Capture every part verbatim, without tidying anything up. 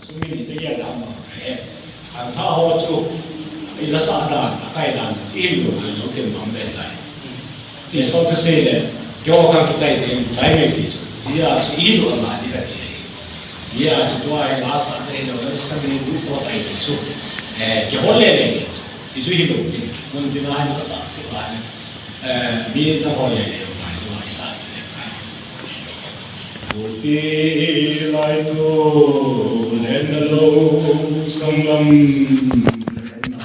Sumi ni te ya da ma. Eh, ang tha ho chu, i la sa dan, a kai dan, i lu, a lu ken bang be tai. Ti so to say le, kyo ka ki chai te, chai me ti chu. Ti ya chu i lu ma ni ka ti. Ti ya chu tua i la sa te lo, la sa ni lu ko tai ti chu. Eh, ke ho le le. Ti chu i lu ni. Mun ti na i la sa ti ba ni. Eh, mi na ho le le, ma i lu i sa ti le. Kulpi lai tu len na lo sanglam len na.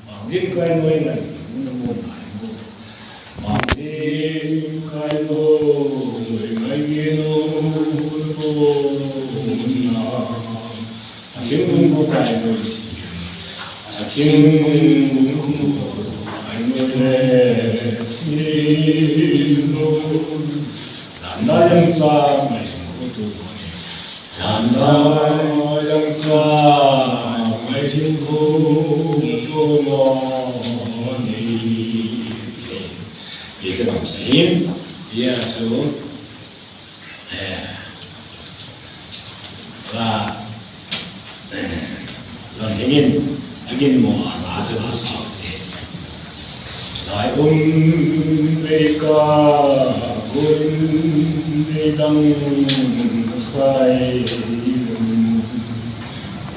Bangin kai noi ngai mun na mun ngai mun. Bangin kai noi ngai mun na. Thingkung ko kai noi. Thingkung ko kai noi le. Thingkung. Landa yang sa mai thingkung tu. Landa yang sa mai thingkung tu ni. Ye ke bang sa hin. Ya so. Eh, la, eh, la hingin, agin mo, la se la sa te. Lai um pe ka, gun de dang sai,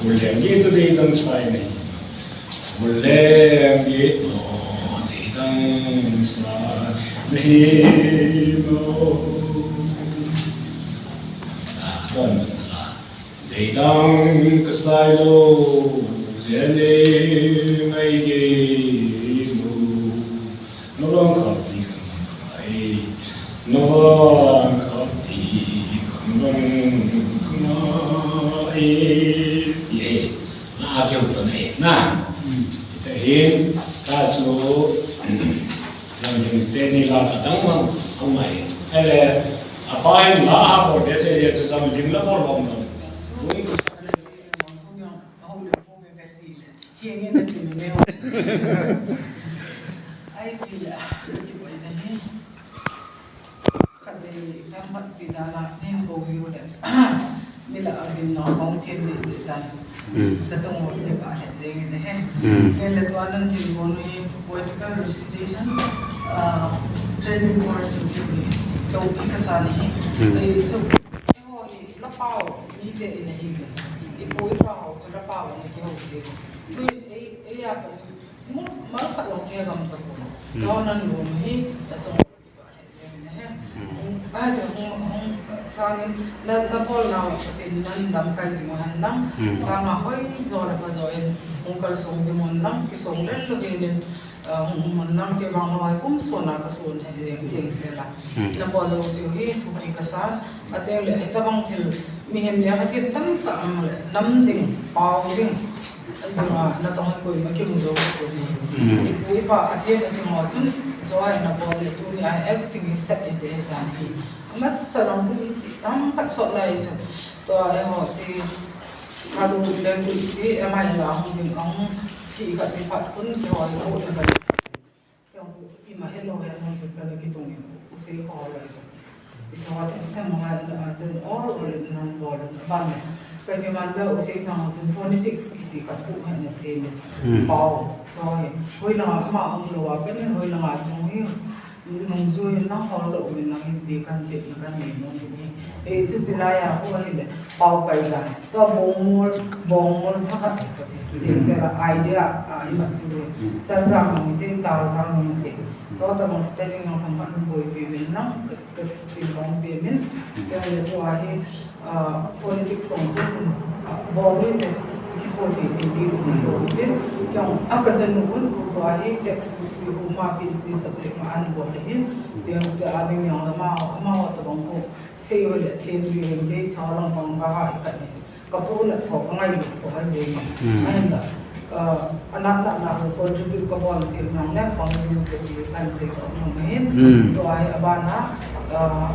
gun de tu de dang sai ne. Muleng i to deidang sa nahi mo. Deidang kasai lo jene ngai ge mo. Nobang khati kangai, nobang khati kangai, ti e. Na a keu to na e na. Ita hin, ta chu, lam hin te ni la ta dang mang, ang mai. Ele, apa hin la ha bol de se ye chu jam ding la bol bom dong. Ai ti le, ki bai na hi. Khatvei, lam khat ti dan a, nin ko jiu le. Mi la a din no, kong thim ni ti dan. Hmm. La chung mo ni ba he jeng ni he. Hmm. Ken le tua nan din ko ni poetical recitation, ah, training course ni ti ni. Ko ti ka sa ni he. Hmm. Ai chu, e ho ni la pao, ni te ni he. I pu i pa ho chu la pao ni ki ho si. Tu e, e ya ko, mo, mal khat lo ke gam ta ko. Hmm. Ko nan ko ni, la chung Sangin, na, na bol nau, Pathen in na lamkai jing u hen lang, hmm, sanga hoi jo le pha jo in, hung kalsong jing u hen lang, kisong lel lel in, ah, hung um hen lang, kei vang hoi kum sona ka son he, he, theng sel a. Hmm. Na bol jouse u hi, thupi ka sa, ateng le, hitabang thil, mihem le, ka thil tamtah ang le, nam ding, pao ding, Adang a, natong a koima kimu jou tapon ahi. Mm. Ipu ipa athem aching ho chun, jo a inabol le tuni a everything is set in the heaven ahi. Amasa lang pu iti, tam khat sot lai chu. Tua eiho chi, Thadou le pu chi, M I L a hung ding ahung, kikhat ni phat khun, kihoi ko na ka. Kei jong chu ima hello he nung chu kana kitung in, u sei kho le. I chawa them them ma, ah, chun all, all in nung bol in, aban le. Kei ti man le u sei nang chun phonetics kiti ka pu he na sei le. Hmm. Pao, chawa he. Hoi langa ama um lou a, kei nin hoi langa chung hi. Nung jui in nang hol lou in nang hin ti kan ti na kan nei nung hi. Ei, chu chi lai a, hu ahi le, pao kai dan. Tua bongmol, bongmol thakhat hi ka ti. Ti se la idea, a, i mat tu le. Chal jang nung te, chal jang nung te. Chua tabang spelling nung thang man boipi min nang, ka, ka tin bong te min. Te le tua hi, a, phonetics song chu, a, bong hi te. Ko ti ti bi ko ko tin, jong a ka chen nu ko ko a hi textbook ti ko ma pin si subject ma an bol le hin, ti ti a ding jong la ma ma wa ta bang ko sei ho le thim bi hin be cha lang bang ba ha i ka ni. Ka pu na tho ka ngai lu tho a je ma. Hmm. A hin da, ah, a na na na ko contribute ka bol ti nang ne bang nu te ti kan sei ko nang ma hin. Hmm. To ai a ba na, ah,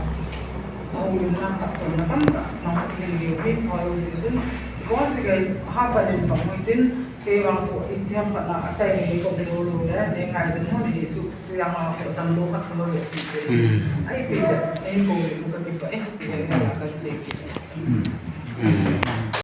Houlimna phatchomna tamtah nahung lhing diu hi choi u si chun, gon si gai ha panin pang ui tin, kei vang chu itiham khat na achai nei kom lou lou le, nei ngai ding hon hi chu, tu yang a ko dam lou khat ka lou le ti te. Hmm. Ai pi le, nei ko le ka ti pa e, ti le na kan se ki. Hmm.